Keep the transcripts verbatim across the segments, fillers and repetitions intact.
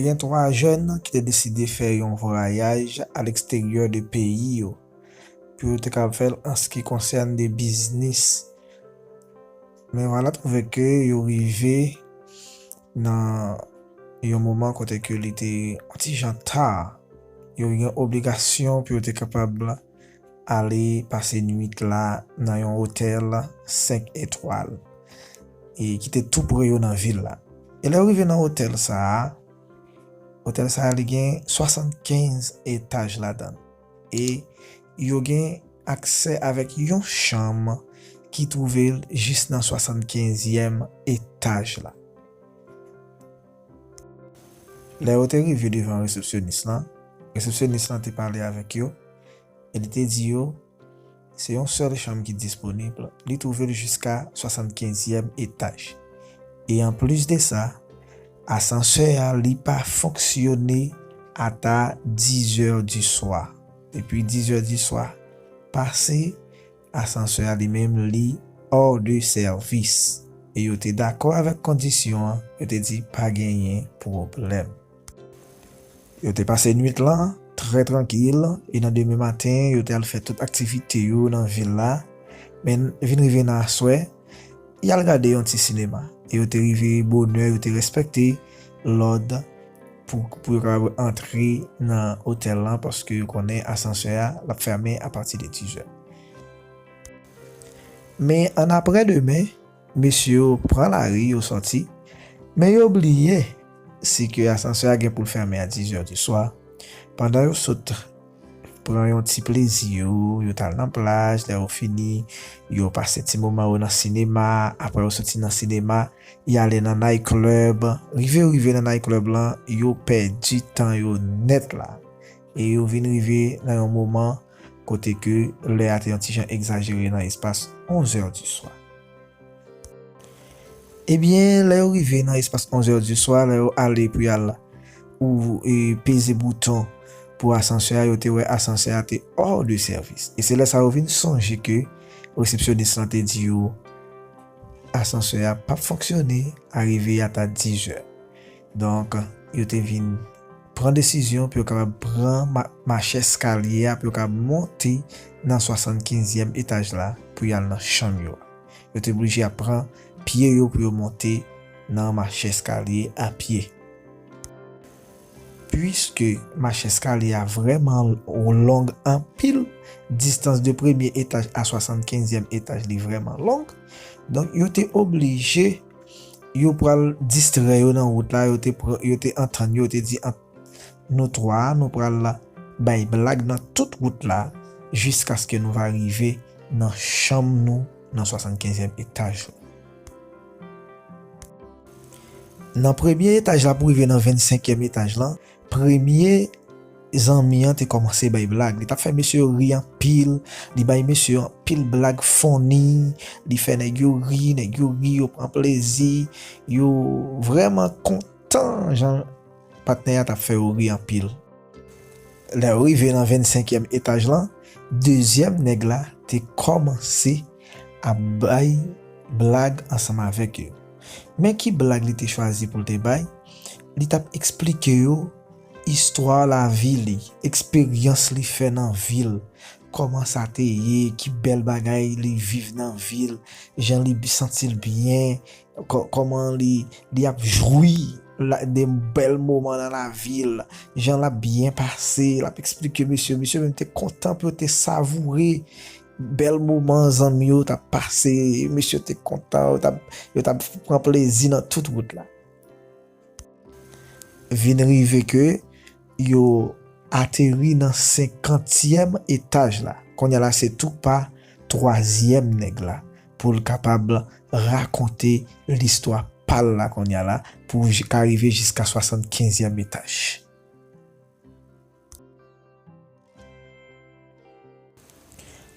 Gen twa jèn ki te deside fè yon vwayaj a leksteryè de peyi yo pou yo te ka fè l an se ki konsène de biznis. Men vwala twouve ke yo rive nan yon moman kote ke li te yon ti jan ta. Yo gen obligasyon pou yo te kapab ale pase nwit la nan yon otèl senk etwal e ki te tou pre yo nan vil la. E lè yo rive nan otèl sa a, otèl sa a li gen swasannkenz etaj ladan l. E yo gen aksè avèk yon chanm ki twouve l jis nan swasannkenzyèm etaj la. Lè yo te rive devan resepsyonis lan, resepsyonis lan te pale avèk yo e li te di yo se yon sèl chanm ki disponib, li twouve l jiska swasannkenzyèm etaj. E anplis de sa, asansè a li pa fonksyone ata dizè di swa. Depi dizè di swa pase, asansè a li menm li hors de service. E yo te dakò avèk kondisyon an, yo te di pa genyen pwoblèm. Yo te pase nwit lan trè trankil e nan demen maten yo te al fè tout aktivite yo nan vil la. Men vin rive nan aswè, y al gade yon ti sinema. E yo te rive bonè, yo te respekte lòd pou, pou yo kapab antre nan otèl lan paske yo konnen asansè a l ap fèmen apati de dizè. Men an aprè demen, mesye yo pran lari, yo sòti, men yo bliye si ke asansè a gen pou l fèmen a dizè di swa. Pandan yo sot pran yon ti plezi yo, yo t al nan plaj, lè yo fini, yo pase ti moman yo nan sinema, apre yo soti nan sinema, y ale nan night club. Rive yo rive nan night club lan, yo pèdi tan yo nèt la. E yo vin rive nan yon moman kote ke lè a te yon ti jan egzajere nan espas onzè di swa. Ebyen, lè yo rive nan espas onzè di swa, lè yo ale pou y al ou e, peze bouton pou asansè a, yo te wè asansè a te hors de service. E se lè sa yo vin sonje ke resepsyonis lan te di yo asansè a p ap fonksyone arive ata dizè. Donk, yo te vin pran desizyon pou yo kapab pran ma, macheskalye a pou yo kapab monte nan swasannkenzyèm etaj la pou y al nan chanm yo a. Yo te oblije ap pran pye yo pou yo monte nan macheskalye a pye. Piske macheskalye a vrèman long anpil, distans de premye etaj a swasannkenzyèm etaj li vrèman long, donk yo te oblije, yo pral distrè yo nan wout la, yo te pran, yo te antann yo, yo te di ant nou twa a, nou pral bay blag nan tout wout la, jiskaske nou va rive nan chanm nou nan swasannkenzyèm etaj la. Nan premye etaj la pou rive nan vennsenkyèm etaj lan, premye zanmi an te kòmanse bay blag. Li t ap fè mesye yo ri anpil, li bay mesye yo anpil blag funny, li fè nèg yo ri, nèg yo ri, yo pran plezi, yo vrèman kontan jan patnè a t ap fè yo ri anpil. Lè yo rive nan vennsenkyèm etaj lan, dezyèm nèg la te kòmanse ap bay blag ansanm avèk yo. Men ki blag li te chwazi pou l te bay? Li t ap eksplike yo istwa lavi li, eksperyans li fè nan vi l, kòman sa te ye, ki bèl bagay li viv nan vi l, jan li santi l byen, kò, kòman li, li ap jwi la, de bèl moman nan lavi l, jan l ap byen pase, l ap eksplike mesye, mesye menm te kontan pou yo te savoure bèl moman zanmi yo t ap pase, mesye te kontan, yo t ap, yo t ap pran plezi nan tout wout la. Vin rive ke yo ateri nan senkantyèm etaj la. Kounye a la, se tou pa twazyèm nèg la pou l kapab rakonte listwa pa l la kounye a la pou j-, ka rive jiska swasannkenzyèm etaj.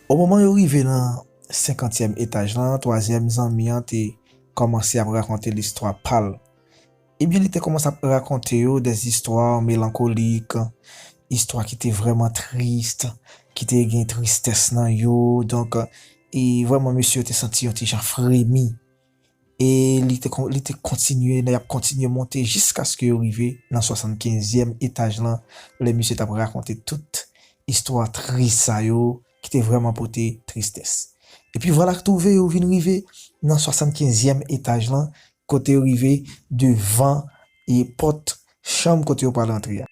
O moman yo rive nan senkantyèm etaj lan, twazyèm zanmi an te kòmanse ap rakonte listwa pa l. Ebyen, li te kòmanse ap rakonte yo dè zistwa melankolik, istwa ki te vrèman tris, ki te gen tristès nan yo. Donk, e vrèman, mesye yo te santi yon ti jan fremi. E li te, kon- li te kontinye, y ap kontinye monte jiskaske yo rive nan swasannkenzyèm etaj lan, lè misye t ap rakonte tout istwa tris sa yo, ki te vrèman pote tristès. Epi vwala k twouve yo vin rive nan swasannkenzyèm etaj lan, kote yo rive devan e pòt chanm kote yo pral antre a.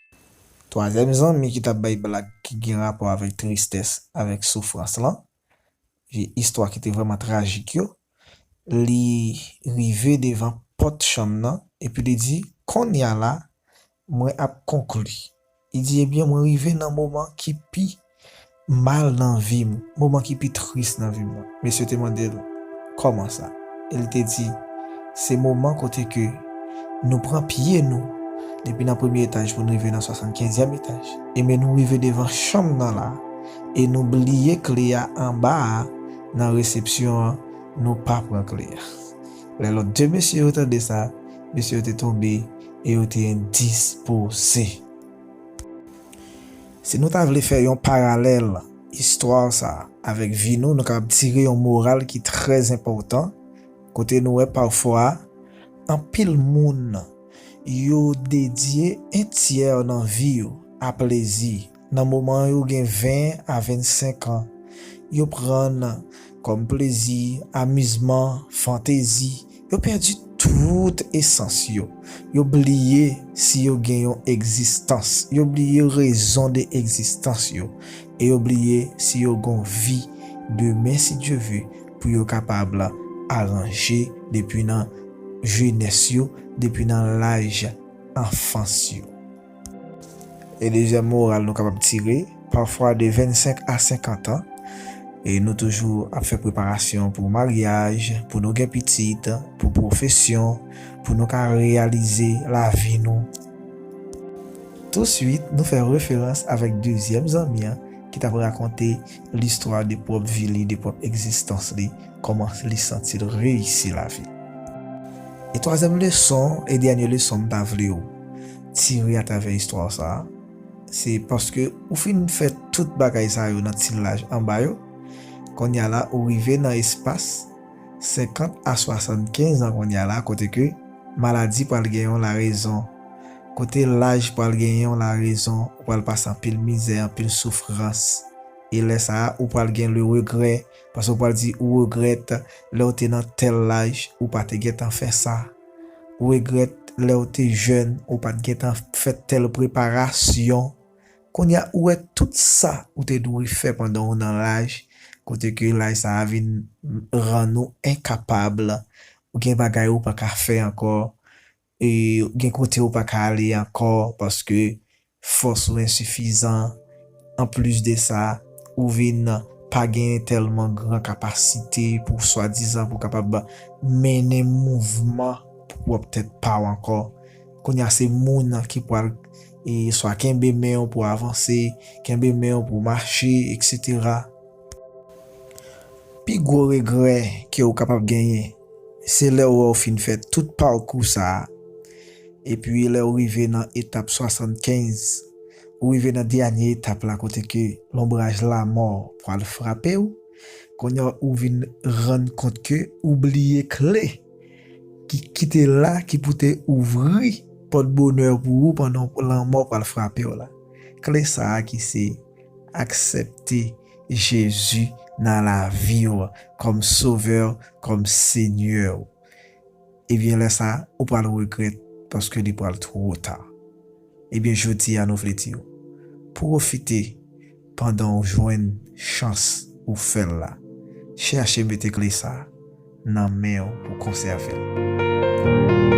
Twazyèm zanmi ki t ap bay blag ki gen rapò avèk tristès, avèk soufrans lan, e istwa ki te vrèman trajik yo, li rive devan pòt chanm nan, epi li di, "Kounye a la, mwen ap konkli." Li di, "Ebyen, mwen rive nan moman ki pi mal nan vi m, moman ki pi tris nan vi m." Mesye te mande l, "Kòman sa?" E li te di, "Se moman kote ke nou pran pye nou depi nan premye etaj pou n rive nan swasannkenzyèm etaj. E men nou rive devan chanm nan la, e nou bliye kle a anba a, nan resepsyon an, nou pa pran kle a." Lè lòt de mesye yo tande sa, mesye yo te tonbe e yo te endispoze. Si nou ta vle fè yon paralèl istwa sa a avèk vi nou, nou kapab tire yon moral ki trè enpòtan, kote nou wè pafwa anpil moun yo dedye en tyè nan vi yo a plezi. Nan moman yo gen ven a vennsenk an, yo pran kòm plezi, amizman, fantezi. Yo pèdi tout esans yo. Yo bliye si yo gen yon egzistans. Yo bliye rezon de egzistans yo. E yo bliye si yo gon vi demen, si Dye ve, pou yo kapab aranje depi nan jenès yo, depi nan laj anfans yo. E dezyèm moral nou kapab tire, pafwa de vennsenk a senkant an, e nou toujou ap fè preparasyon pou maryaj, pou nou gen pitit, pou pwofesyon, pou nou ka reyalize lavi nou. Touswit, nou fè referans avèk dezyèm zanmi an ki t ap rakonte listwa de pwòp vi li, de pwòp egzistans li, kòman li santi l reyisi lavi. E twazyèm leson e dènye leson m ta vle w tire atravè istwa sa a, se paske ou fin fè tout bagay sa yo nan ti laj anba yo, kounye a la ou rive nan espas senkant a swasannkenz an kounye a la, kote ke maladi pral gen yon larezon, kote laj pral gen yon larezon, ou pral pase anpil mizè, anpil soufrans. E lè sa a, ou pral gen le regrè, paske ou pral di ou regrèt lè w te nan tèl laj, ou pa te gentan fè sa. Ou regrèt lè w te jèn, ou pa t gentan fè tèl preparasyon. Kounye a, ou wè tout sa ou te dwe fè pandan w nan laj, kote ke laj sa a vin rann ou enkapab. Ou gen bagay ou pa ka fè ankò, e gen kote ou pa ka ale ankò, paske fòs ou ensifizan. Anplis de sa, ou vin pa gen tèlman gran kapasite pou swadizan pou kapab mennen mouvman pou pwòp tèt pa w ankò. Kounye a, se moun ki pral, e, swa kenbe men w pou avanse, kenbe men w pou mache, etsetera. Pi gwo regrè ke w kapab genyen, se lè w wè w fin fè tout pakou sa a, epi lè w rive nan etap swasannkenz, ou rive nan dènye etap la kote ke lonbraj lamò pral frape w, kounye a ou vin rann kont ke ou bliye kle ki kite la, ki pou te ouvri pòt bonè pou ou pandan lanmò pral frape w la. Kle sa a ki se aksepte Jezi nan lavi w kòm Sovè, kòm Senyè w. Ebyen, lè sa a, ou pral regrèt paske li pral twò ta. Ebyen, jodi a, nou vle di w, pwofite pandan w jwenn chans ou fè l la. Chèche mete kle sa a nan men w pou konsève l.